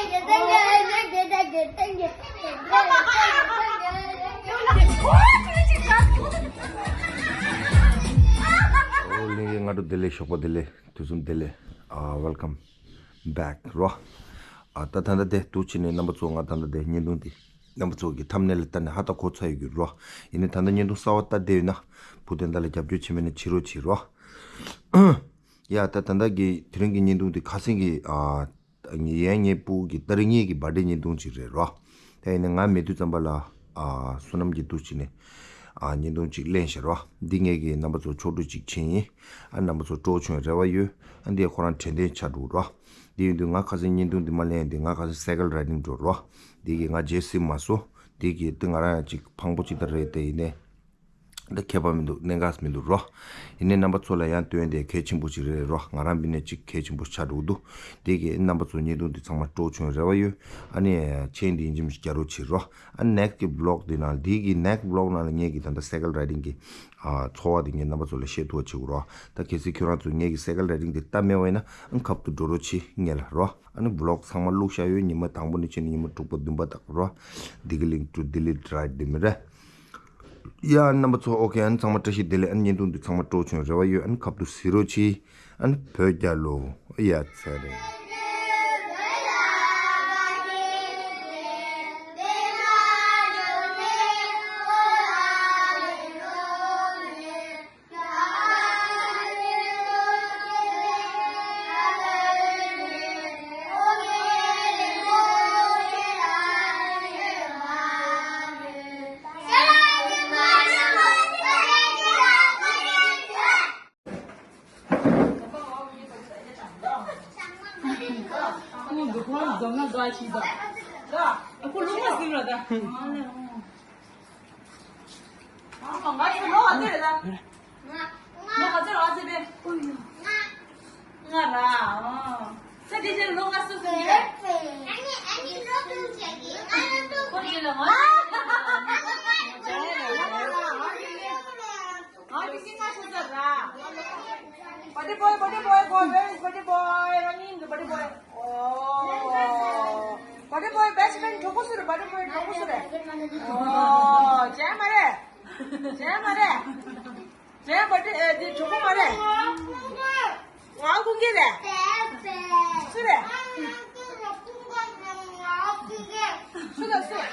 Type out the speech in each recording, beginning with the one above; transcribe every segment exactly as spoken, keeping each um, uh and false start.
ཨོ་ལྷན་རྒྱས་སྔ་དྲོ་བདེ་ལེགས། ཞོགས་པ་བདེ་ལེགས། དུས་གསུམ་བདེ་ལེགས། ཨ། Welcome back རོ། ཨ། ད་ད་ལྟ་དེ་འདུག་བྱས་ནས་རྣམ་པ་ཚོ། ང་ད་ལྟ་དེ་བརྙན་ཐུང་འདི་རྣམ་པ་ཚོ་གི་ཐམ་ནེལ་ལ་ལྟ་ནས་ཧ་ད་གོ་ཚར་ཡོད་ཀྱི་རོ། ཡིན་ནའི་ད་ལྟ་བརྙན་ཐུང་གསར་པ་ལྟ་བསྡད་ཡོད་ན་བུ་དེ་འདྲ་ལ་རྒྱབ་སྐྱོར་བྱེད་མེད་ན་བྱེད་རོགས་བྱེད་རོ། ཡ། ད་ད་ལྟ་གི་དེ་རིང་གི་བརྙན་ཐུང་འདི་ཁ་སང་གི། ཨ། ངའི་ཡང་ངའི་སྤུ་གུ་གི་ཏ་རིག་གཉིས་ཀྱི་བར་ཌེ་བརྙན་ཐུང་ཅིག་རེད་རོ། ད་ཡིན་ནའི་ང་མེད་དུས་ཙམ་པ་ལ། ཨ། བསོད་ནམས་ཀྱིས་འདུག་བྱས་ནས། ཨ། བརྙན་ཐུང་ཅིག་ལེན་ཤག་རོ། འདི་ངས་ཀྱིས་རྣམ་པ་ཚོ་ཕྱོགས་སྒྲིག་ཅིག་བྱས་ཡིན། ཨ། རྣམ་པ་ཚོ་སྤྲོ་བྱུང་རེ་བ་ཡོད། ཨ། འདི་ཁོ་རང་དྲན་རྟེན་ཆགས་འགྲོ་རོ། འདི་ཡིན་དུས་ང་ཁ་སང་བརྙན་ཐུང་འདི་མ་ལེན་ཡིན་དུས་ང་ཁ་སང་སའི་ཀལ་རའི་ཌིང་འགྲོ་རོ། འདི་གིས་ང་རྗེས་ཟིན་མ་སོང་། འདི་གིས་ཏི་ང་རང་ཡང་ཅིག་ཕངས་པོ་ཅིག་ད་རེད། དེ་ཡིན་ནའི། འདི་ཁྱད་པར་མི་འདུག་གནད་འགག་མི་འདུག་རོ། ཡིན་ནའི་རྣམ་པ་ཚོ་ལ་ཡང་སྟོན་དེ་གལ་ཆེན་པོ་ཞིག་རེད་རོ། ང་རང་མིན་ནས་ཅིག་གལ་ཆེན་པོ་ཆགས་འགྲོ་གི་འདུག་དེ་གིས་རྣམ་པ་ཚོ་བརྙན་ཐུང་འདི་ཚང་མ་སྤྲོ་བྱུང་རེ་བ་ཡོད། ཨ་ནི་མཆན་འདི་ཡིན་གཅིག་མིན་གཅིག་རྒྱག་རོགས་བྱེད་རོ། ཨ། ནེག་སི་ཊི་གི་བི་ལོག་འདི་ནང་། འདི་གི་ནེག་སི་ཊི་བི་ལོག་ནང་ལ་ངས་ཀྱིས་ད་ལྟ་སའི་ཀལ་རའི་ཌིང་གི། ཨ། ཚོར་བ་འདི་ངས་རྣམ་པ་ཚོ་ལ་བཤད་ཐུབ་པ་བྱེད་དགོས་རོ། ད་གལ་སྲིད་ཁྱོད་རང་ཚོ་ངས་ཀྱིས་སའི་ཀལ་རའི་ཌིང་འདི་ལྟ་མེད་པ་ཡིན་ན། ཨ། ཁ་ཐུག་འགྲོ་རོགས་བྱེད་ངེད་ལ་རོ། ཨ་ནི་བི་ལོག་ཚང་མ་བླུགས་བཞག་ཡོད། ཉི་མ་དང་པོ་ནས་བྱས་ནས་ཉི་མ་དྲུག་པ་བདུན་པ་དག་རོ། འདི་གི་ལིང་ཀི་ཊུ་ཌི་ལིཊ་རའིཊ་འདི་མི་རེད། ཡ། རྣམ་པ་ཚོ། ཨོ་ཁེ། ཨ་ནི་ཚང་མ་བཀྲ་ཤིས་བདེ་ལེགས། ཨ་ནི་བརྙན་ཐུང་འདི་ཚང་མ་སྤྲོ་བྱུང་རེ་བ་ཡོད། ཨ་ནི་ཁ་ཐུག་གཟིགས་རོགས་གྱིས། ཨ་ནི་བོད་རྒྱལ་ལོ། ཡ། ཚེ་རིང་། Buddy boy, buddy boy, go, where is buddy boy? Running, the buddy boy. Oh, buddy boy, best friend, choco sure, buddy boy, choco sure. Oh, jai mare, jai mare, jai buddy, eh, the choco mare. Wow, kung gile. Sure. Sure, sure.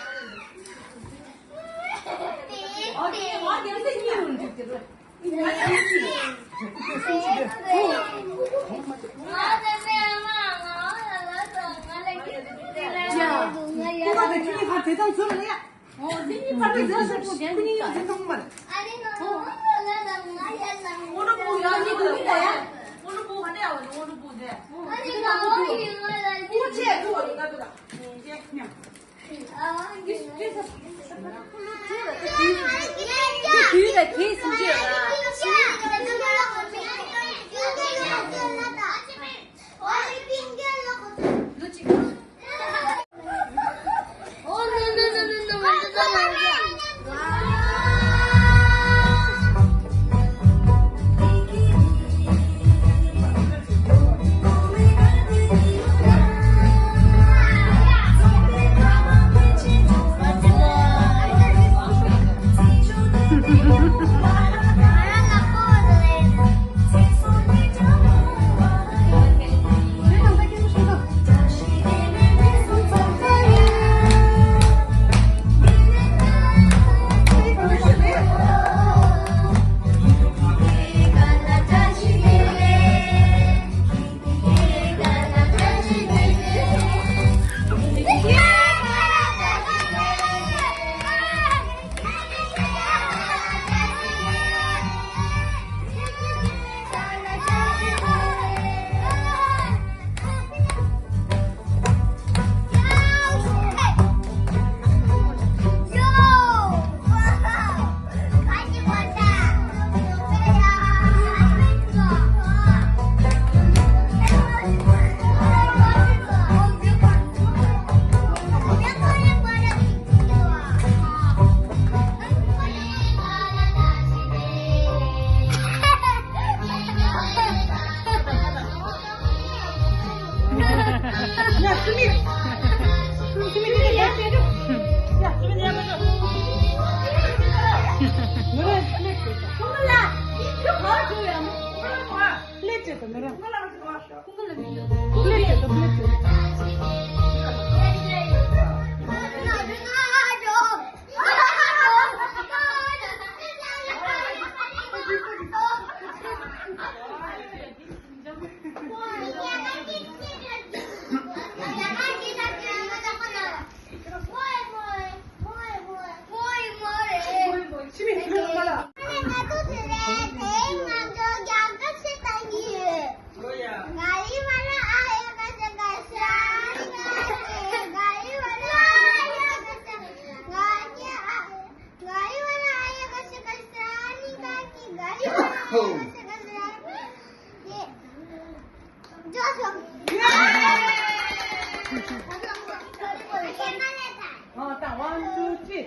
ཨོ། ད་ཝན་ཊུ་ཐི་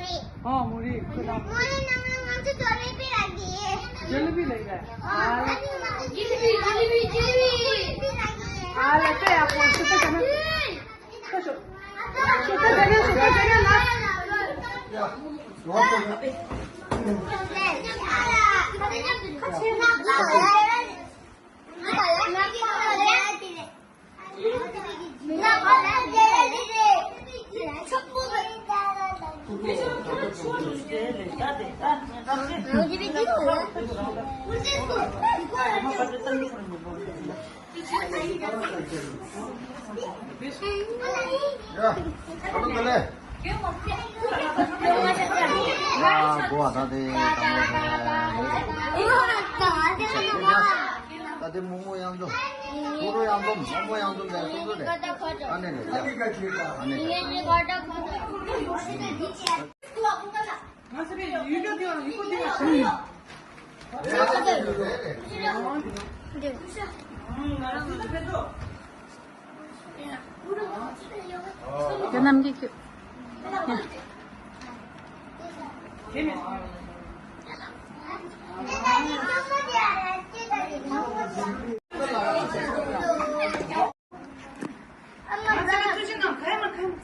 རི། ཨོ། མོ་རི། ཁོ་ལ། མོ་རི་ནང་ལ་ང་ཚོ་ཇོ་ལེ་བི་ལེགས་རེད། ཇོ་ལེ་བི་ལེགས་རེད། ཨ་ལ། ཇོ་ལེ་བི་ཇོ་ལེ་བི་ཇོ་ལེ་བི། ཨ་ལ་ལྟོས་ཡག་པོ་ཞུ་ད་ཟེར་ན། ཤོག་ཤོག་ད་ཟེར་ན་ཤོག་ད་ཟེར་ན་ལ། ད་དེ་མོག་མོག་གཡང་འཛོམས། ཕུ་རུ་གཡང་འཛོམས། མོག་མོག་གཡང་འཛོམས་ལ་སོ་སོ་རེད། ཨ་ནེ་རེད། ཨ་ནེ་རེད། ཁྱོད་རྣམས་ཀྱིས་ཁྱོད།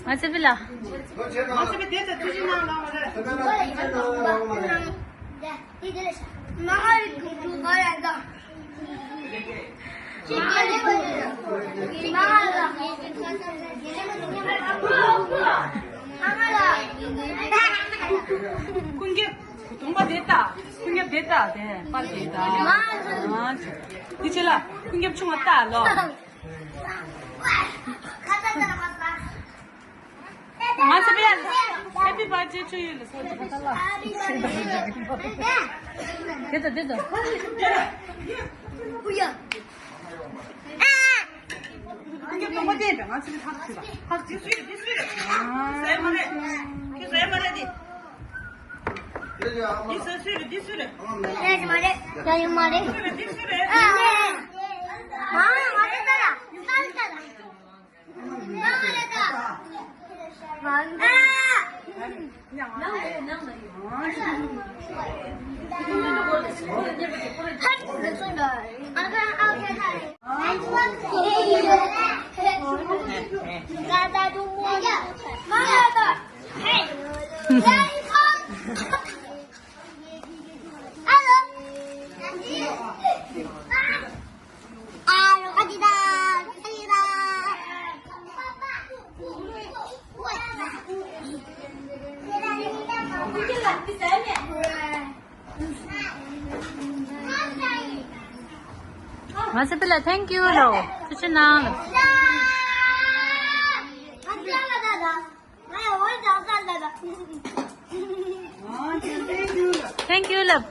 ང་ཚེ་བི་ལ། ཀུན་ཁྱབ་གདོང་པ་དེ་ལྟ། ཀུན་ཁྱབ་དེ་ལྟ། དེ་པར་དེ་ལྟ། དེ་ཆེ་ལ་ཀུན་ཁྱབ་ཆུང་བ་ལྟ་ལོ། ང་ཚེ་བི་ལ་ཧེ་པི་བར་ཐ་ཌེ་ཊུ་ཡུ་ལ་སོ་ཏི་ཁ་ལ། དེ་ལྟ་དེ་ལྟ། ཀུན་ཁྱབ་གདོང་པ་བསྟན་པས་ང་ཚོ་ལ་ཧག་ཅིག་ལ་ཧག་ཅིག་ཟེར་མ་རེད། ཁྱོད་ཟེར་མ་རེད་དེ། འདི་ཟེར་སུས་རེད། འདི་སུས་རེད། ཡ་ཡོད་མ་རེད། ཡ་ཡོད་མ་རེད། འདི་སུས་རེད། འདི་སུས་རེད། ཨ་ཨ་ང་རེད་ད་ར། ང་རེད་ད་ར། ང་རེད་ད། ང་རེད་ད། ང་ཚོ་པི་ལ་thank you ལོ། ཐུགས་རྗེ་གནང་ལོ། Thank you, love.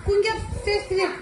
ཀུན་ཁྱབ་སེ་སི་རེད།